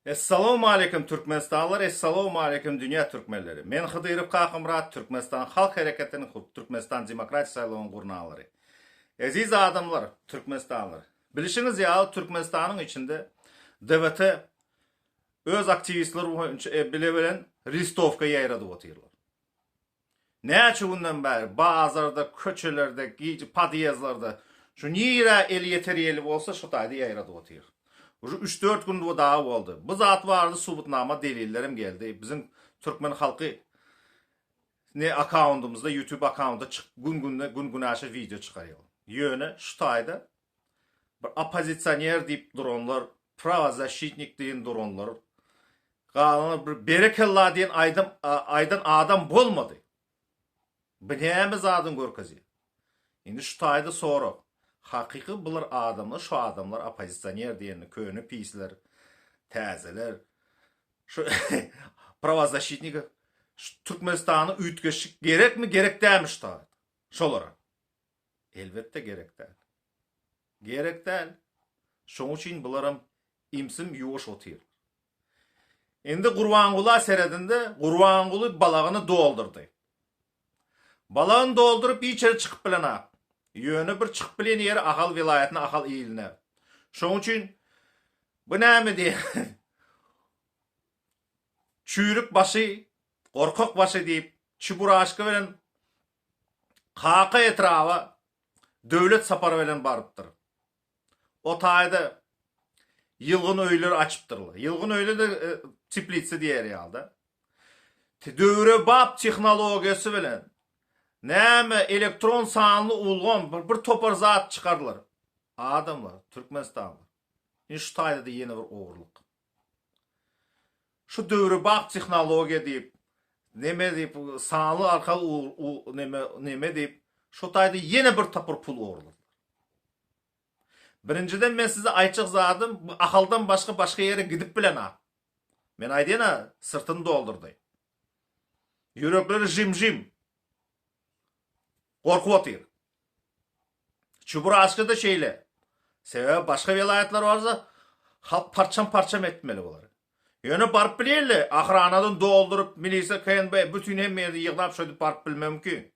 Essalawmaleýkim Türkmenistanlylar Essalawmaleýkim dünýä türkmenleri. Men Hydyrow Kakamyrat Türkmenistan Halk Hereketiniň Türkmenistan Demokratik saýlawyň gurnalary. Eziz adamlar Türkmenistanlylar. Bilişiňiz ýaly Türkmenistanyň içinde DWT öz aktiwistleri boýunça bile bilen listowka ýaýradyp otyrlar. Näçe günden bäri bazarda, köçelerde, gije podýezdlerde şu nirä eli ýeter ýeli bolsa şo taýda ýaýradyp otyr. Uje üç-dört gün bu dagy boldy. Bu zat barada subutnama delillerem geldi. Biziň türkmen halky ne akkaundymyzda ýutub akkaunda çyk gün-günde gün-günaşa wideo çykarýar. Ýöne şu taýda bir oppozisioner diýip duranlar, prawozaşitnik diýen duranlar, galanlar bir berekella diýen aýdym aýdan adam bolmady. Bu näme zadyň görkezýär? Indi şu taýda sorag. Hakyky bular adamlar, şu adamlar oppozisioner diýenli köne pisler, täzeler, şu prawozaşitnik şu Türkmenistana üýtgeşik gerekmi, gerek dälmi şu taýda? Şolara. Elbetde gerek däl. Gerek däl. Şoň üçin bularam imsim ýuwaş otyr. Indi Gurbangula seredinde Gurbanguly balagyny doldurdy. Balagyny dolduryp hiç ýere çykyp bilenak. Ýöne bir çykyp bilen ýeri Ahal welaýatyna Ahal iline. Şoň üçin bu näme diýen çüýrük başy, gorkak başy diýip çiburaşka bilen Kaka etraba döwlet sapary bilen barypdyr. O taýda ýylgyn öýler açypdyrlar. Ýylgyn öýler-de teplitsa diýer ýaly-da. Döwrebap tehnologiýasy bilen näme elektron sanly ulgam bir topar zat çykardylar. Adamlar, türkmenistanlylar. Indi şu taýda-da ýene bir ogurlyk. Şu döwrebap tehnologiýa diýip, neme diýip, sanly arkaly neme, neme diýip, şo taýda ýene bir topar pul ogurladylar. Birinjiden men size aýtjak zadym, bu Ahaldan başga başga ýere gidip bilenak. Men aýdýan-a, syrtyny doldurdy. Ýürekleri žim-žim. Gorkup otyr. Çuburaşka-da şeýle. Sebäbi başga welaýatlar barsa, halk parçam-parçam etmeli bolar. Ýöne baryp bilýärler, ahranadan dolduryp, milisiýa, KNB, bütin hemme ýerde ýygnap şöýdüp baryp bilme mümkin.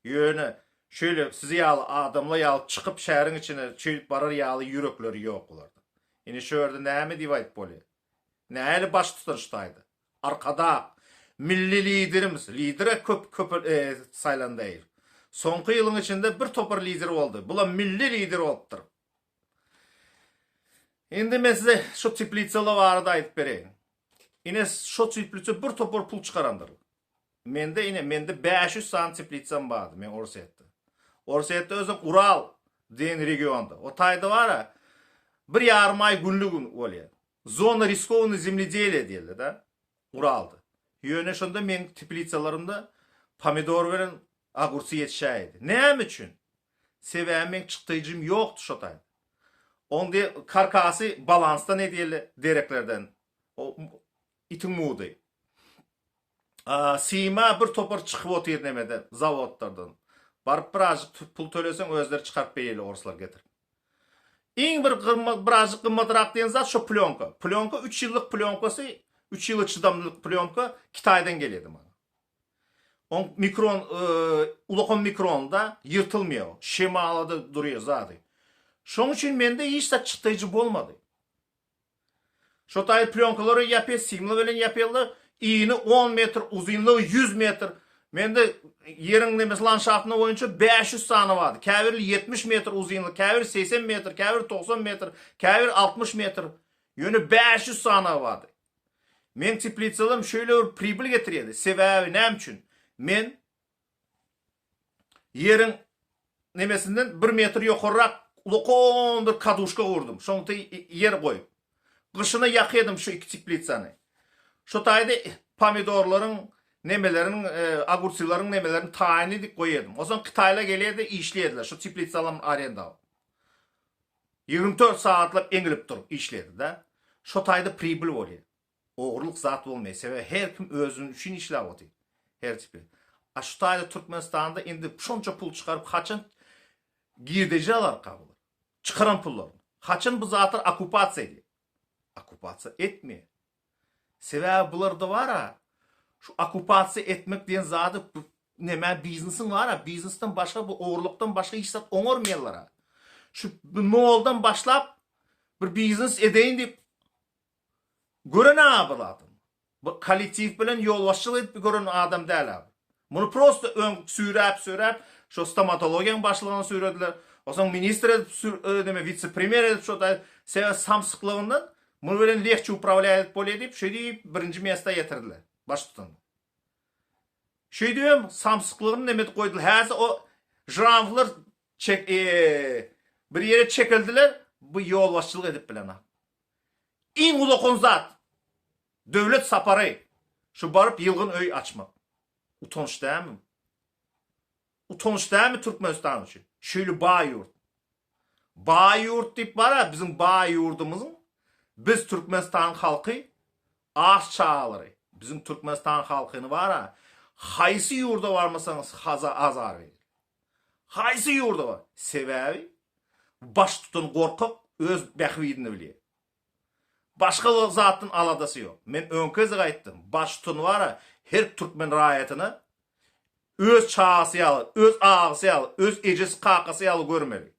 Ýöne şeýle siz ýaly adamlar ýaly çykyp şäheriň içine şeýdip barar ýaly ýürekleri ýok bularda. Indi şu ýerde näme diýip aýdyp bolýar? Nähili baş tutan şu taýda? Arkadag, Milli Liderimiz, lidere köp köp saýlandy. Soňky ýylyň içinde bir topar lider boldy. Bulam milli lider bolupdyr. Indi men size şu teplitsalar barada aýdyp bereýin. Ine şu teplitsa bir topar pul çykarandyr. Mende ine mende 500 sany teplitsam bardy men Orsýetde. Orsýetde özem Ural diýen regionda. O taýda bar-a bir ýarym aý günli gün bolýar. Zona riskownyý zemledeliýa diýildi-de, Uralda. Ýöne şonda meň teplitsalarymda pomidor bilen ogurçy ýetişäýdi. Näme üçin? Sebäbi meň çykdaýjym ýokdy şo taýda. Oň de karkasy balansdan edildi dereklerden. O itiň mudy. Sima bir topar çykyp otyr nemeden, zawodlardan. Baryp birazjyk pul töleseň özleri çykaryp berýärler orslar getirip. Iň bir gymmat, birazjyk gymmatrak diýen zat şo plýonka. Plýonka üç ýyllyk plýonkasy, üç ýyla çydamlylyk plýonka Kitaýdan gelýärdi maňa. Oň mikron, ulakan mikronda ýyrtylmaýar. Şemala-da durýar zady. Şoň üçin mende hiç zat çykdaýjy bolmady. Şo taýy plýonkalary ýapýar, simli bilen ýapýarlar. Ini on metr, uzynlygy 100 metr. Mende ýeriň nemesi landşaftyna boýunça 500 sany bardy. Käbiri 70 metr uzynlyk, käbiri 80 metr, käbiri 90 metr, käbiri 60 metr. Ýöne 500 sany bardy. Meň teplitsalarym şeýle bir pribyl getirýärdi. Sebäbi näme üçin? Men Ýeriň nemesinden bir metr ýokarrak ulakan bir kaduşka gurdum. Şoň teý ýer goýup. Gyşyna ýakýadym şu iki teplitsany. Şo taýda pomidorlaryň nemeleriň, ogursylaryň nemelerini taýyn edip goýýadym. Onsoň hytaýlar gelýärdi, işleýärdiler. Şu teplitsalam arenda alyp. 24 sagatlap eňilip durup işleýärdi-de. Şo taýda pribyl bolýar. Ogurlyk zat bolmaýar sebäbi her kim özüni üçin işläp otyr. Her tipi. A şu taýda Türkmenistanda indi şonça pul çykaryp haçan girdeji alarka bular. Çykaran pullaryny. Haçan bu zatlar okupasiýa edýär. Okupasiýa etmeýär. Sebäbi bularda bar-a, şu okkupasiýa etmek diýen zady neme biznesiň bar-a, biznesden başga bu ogurlykdan başga hiç zat oňarmaýarlar-a. Şu noldan başlap bir biznes edeýin diýip gören-a bu zadyň. Bu kollektiw bilen ýolbaşçylyk edip gören adam däl-a bu. Muny prosto öň süýräp-süýräp şo stomatologiýaň başlygyna süýrediler. Onsoň ministr edip neme witse-premýer edip şo da sebäbi samsyklygyndan muny bilen lehçe upravlýat edip bolýa diýip şeý diýip birinji mesta ýetirdiler baştutan. Şeýdibem samsyklygyny neme edip goýdular. Häzir o žramflar çek bir ýere çekildiler bu ýolbaşçylyk edip bilenok. Iň ulakan zat döwlet sapary şu baryp ýylgyn öý açmak. Utanç dälmi? Utanç dälmi Türkmenistan üçin? Şeýle baý ýurt. Baý ýurt diýip bara biziň baý ýurdumyzyň biz Türkmenistanyň halky aç çagalary biziň Türkmenistan halkyny bara haýsy ýurda barmasaňyz haza azar berýär. Haýsy ýurda bar? Sebäbi baştutan gorkak öz bähbidini bilýär. Başga zatdan aladasy ýok. Men öňki gezek aýtdym, baştutan bar-a her türkmen raýatyna öz çagasy ýaly, öz agasy ýaly, öz ejesi, kakasy ýaly görmeli.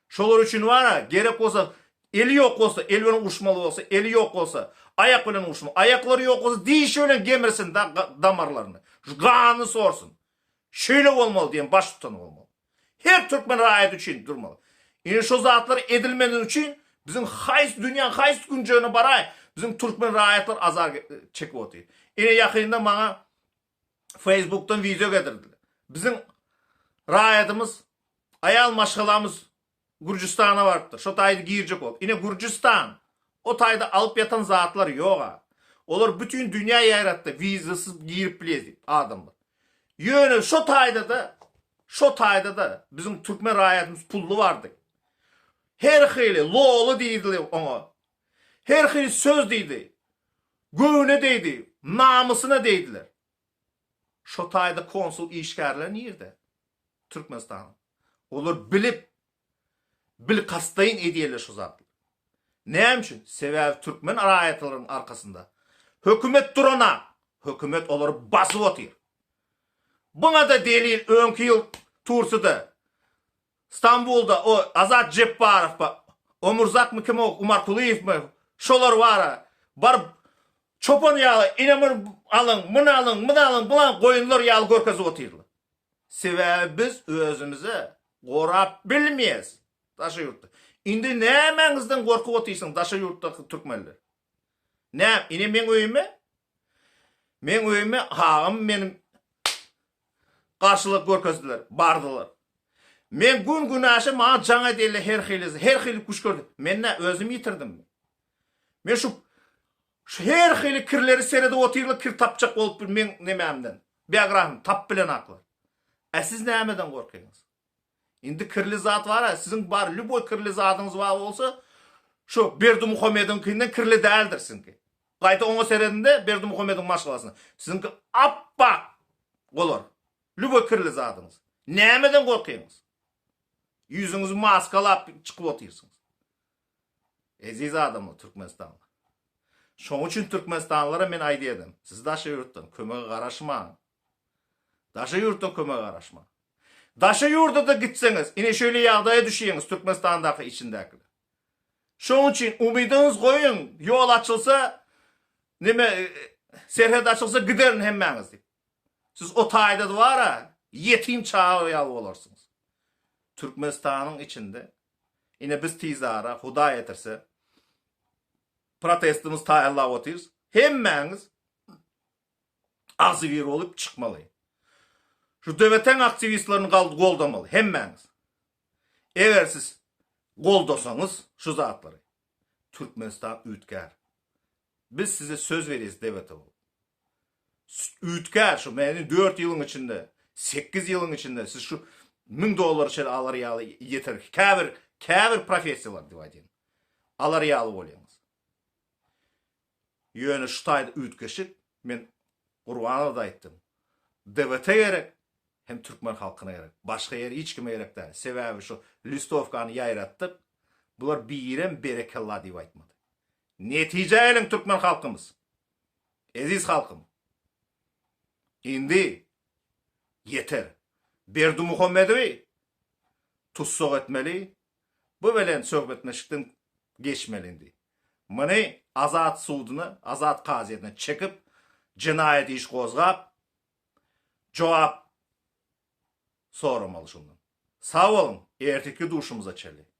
Şolar üçin bar-a, gerek bolsa, eli ýok bolsa, el bilen uruşmaly bolsa, eli ýok bolsa, aýak bilen uruşmaly. Aýaklary ýok bolsa, dişi bilen gemirsin damarlaryny, ganyny sorsun. Şeýle bolmaly diýen baştutany bolmaly. Her türkmen raýaty üçin durmaly. Ine şo zatlar edilmeni üçin biziň haýsy dünýäň haýsy künjegine baraý biziň türkmen raýatlar azar çekip otyr. Ine ýakynda maňa Facebookdan wideo getirdiler. Biziň raýatymyz aýal maşgalamyz Gürjüstana barypdyr. Şo taýda girjek bolup. Ine Gürjüstan. O taýda alyp ýatan zatlar ýog-a. Olar bütin dünýä ýaýratdy, wizasyz girip bilýär diýip adamlar. Ýöne şo taýda-da, şo taýda-da biziň türkmen raýatymyz pully bardy. Her hili loly diýdi oňa. Her hili söz diýdi. Göwne degdi, namysyna degdiler. Şo taýda konsul işgärler nirde? Türkmenistanyň. Olar bilip, bilkastlaýyn edýärler şu zatlary. Näme üçin? Sebäbi türkmen raýatlarynyň arkasynda hökümet durana, hökümet olary basyp otyr. Buňa-da delil öňki ýyl Tursiýada, Stambulda o Azat Jepbarow ba, Omurzakmy kim o Umarkulyýewmi şolar bara baryp çopan ýaly ine muny alyň, muny alyň, muny alyň, buny alyň goýunlar ýaly görkezip otyrlar. Sebäbi biz özümize gorap bilmeýäs daşary ýurtda. Indi nämäňizden gorkup otyrsyň daşary ýurtdaky türkmenler? Nä, ine meň öýüme meň öýüme agam meniň garşylyk görkezdiler, bardylar. Men gün-günaşa maňa jaň edýärler her hili, her hili küşgürdi. Men nä özüm ýitirdimmi? Men şu şu her hili kirleri seredip otyrlar, kir tapjak bolup bir meň nemämden, biografim tap bilenaklar. Ä siz nämeden gorkýaňyz? Indi kirli zat bar-a, siziň bar lýuboý kirli zadyňyz bar bolsa, şu Berdimuhamediňkinden kirli däldir siziňki. Gaýta oňa serediň-de, Berdimuhamediň maşgalasyna. Siziňki ap-ak bolar. Lýuboý kirli zadyňyz. Nämeden gorkýaňyz? Ýüzüňizi maskalap çykyp otyrsyňyz. Eziz adamlar, türkmenistanlylar. Şoň üçin türkmenistanlylara men aýdýadym, siz daşary ýurtdan kömege garaşmaň. Daşary ýurtdan kömege garaşmaň. Daşary ýurda-da gitseňiz, ine şeýle ýagdaýa düşýäňiz Türkmenistandaky içindäkiler. Şoň üçin umydyňyz goýuň, ýol açylsa, neme, serhet açylsa giderin hemmäňiz diýip. Siz o taýda bar-a, ýetim çaga ýaly bolarsyňyz. Türkmenistanyň içinde ine biz tizara, Hudaý etirse, protestimizi taýynlap otyrys. Hemmäňiz agzybir bolup çykmaly. Şu DWT-niň aktiwistlerini goldamaly hemmäňiz. Eger siz goldasaňyz şu zatlary, Türkmenistan üýtgär. Biz size söz berýäs DWT bolup. Üýtgär şu meni 4 ýylyň içinde, 8 ýylyň içinde siz şu 1000 dollar çenli alar ýaly ýeter. Käbir käbir professiýalar diýip aýdýan. Alar ýaly bolýaňyz. Ýöne şu taýda üýtgeşik men Gurbanowa-da aýtdym. DWT gerek hem türkmen halkyna gerek. Başga ýere hiç kime gerek däl. Sebäbi şu listowkany ýaýratdyk. Bular birem berekella diýip aýtmady. Netijä geliň türkmen halkymyz. Eziz halkym! Indi ýeter. Berdimuhamedowy tussag etmeli, bu bilen söhbetleşikden geçmeli indi. Muny azat suduna, azat kazyýetine çekip, jenaýat iş gozgap, jogap soramaly şundan. Sag boluň, ertirki duşumyza çenli.